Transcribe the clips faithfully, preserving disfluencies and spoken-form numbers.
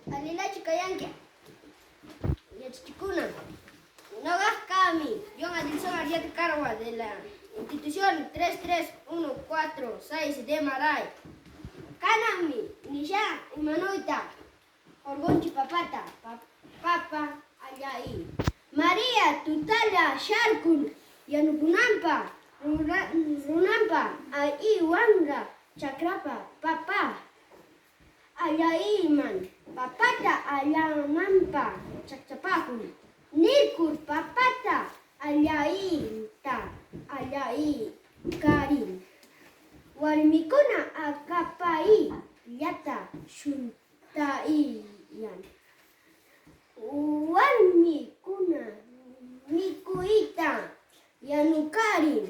Allilachu kayanki, yachachikuna? Nuqaqa kami John Adilson Arrieta Carhua de la institución tres tres uno cuatro seis de Maray. Kananmi nisha imanuyta hurqunchik papata, pa-, papa allayuy. María tutalla sharkun yanukunanpaq, runa-, runanpaq alli wamra chakrapa papa allayuyman papata allananpaq chakchapakun. Nirkur papata allayuyta allaykarin. Warmikuna akapayllata shuntayan. Warmikuna mikuyta yanukarin.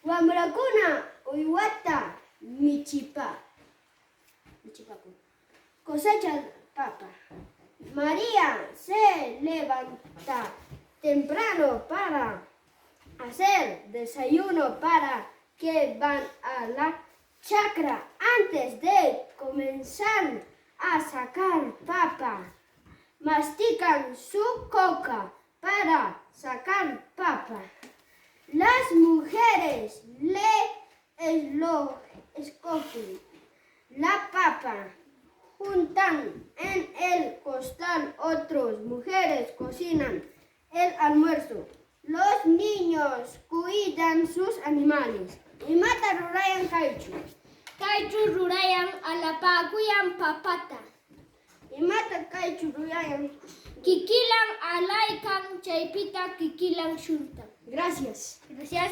Wamrakuna uywata michipa-, michipakun. Cosecha papa. María se levanta temprano para hacer desayuno para que van a la chacra. Antes de comenzar a sacar papa, mastican su coca para sacar papa. Las mujeres le es-, lo escogen la papa, juntan en el costal, otras mujeres cocinan el almuerzo. Los niños cuidan sus animales. Imata rurayan kaychu? Kaychu rurayan, alapakuyan papata. Imata kaychu rurayan? Kikilan alaykan, chaypita kikilan shuntan. Gracias. Gracias.